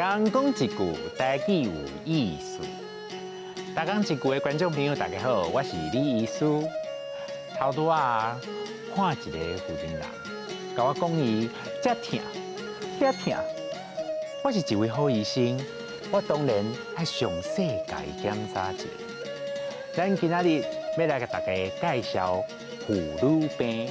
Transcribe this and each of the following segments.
工講一句台語有意思。逐工一句的觀眾朋友，大家好，我是李醫師。頭拄仔看一個婦人人，共我講伊遮疼，遐疼。我是一位好醫生，我當然愛詳細共伊檢查一下。咱今仔日欲來共大家介紹婦女病。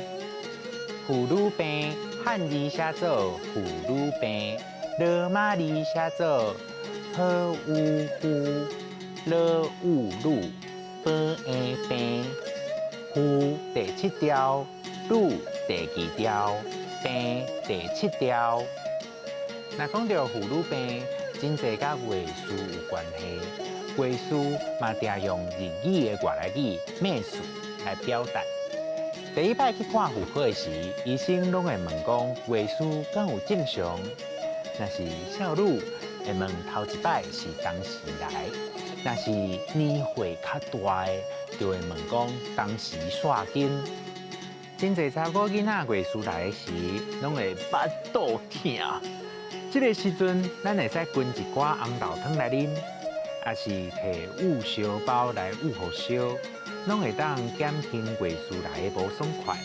婦女病漢字寫做婦女病，羅馬字寫做好有婦羅有女病的病，婦第七調，女第二調，病第七調。若講著婦女病，真濟佮月事有關係。月事嘛定用日語的外來語メス來表達。第一擺去看婦科的時，醫生攏會問講月事敢有正常？若是少女，會問頭一擺是當時來；若是年歲較大的，就會問講當時煞經。真濟查某囡仔月事來的時，攏會腹肚疼。這个時陣，咱會使滾一寡紅豆湯來啉，抑是提焐燒包來焐予燒，攏會當減輕月事來的無爽快。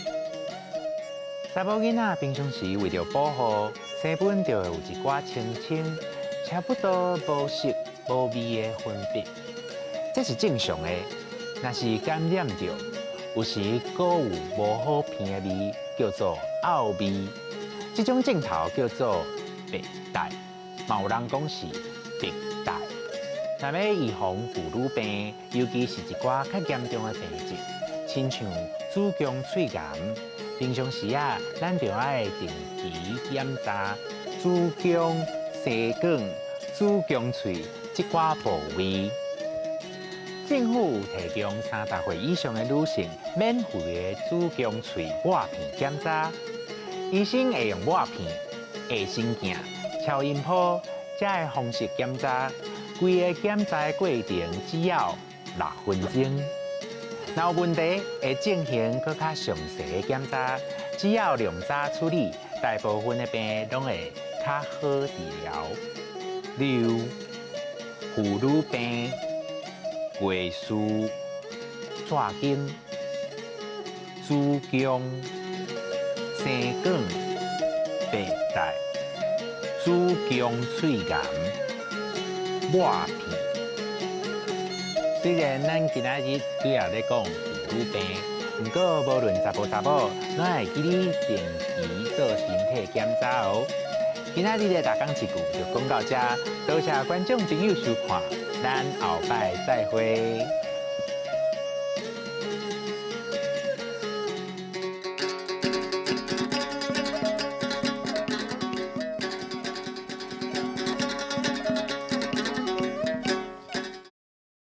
查某囡仔平常時為著保護，生本就會有一寡清清，差不多無色無味的分泌，這是正常的。若是感染著，有時閣有無好鼻的味，叫做漚味。這種症頭叫做白帶，嘛有人講是白帶。若欲預防婦女病，尤其是一寡較嚴重的病症，親像子宮喙癌，平常時啊，咱就愛定期檢查子宮、生管、子宮喙這寡部位。政府有提供30歲以上的女性免費的子宮喙抹片檢查，醫生會用抹片、衛生鏡、超音波這个方式檢查。規个檢查的過程只要6分鐘。若有問題，會進行閣較詳細的檢查。只要量早處理，大部分的病攏會較好治療。例如婦女病、月事、煞經、子宮、生管、白帶、子宮喙癌、抹片。雖然咱今仔日主要咧講婦女病，毋過無論查埔查某，攏會記得定期做身體檢查哦。今仔日的逐工一句就講到遮，多謝觀眾朋友收看，咱後擺再會。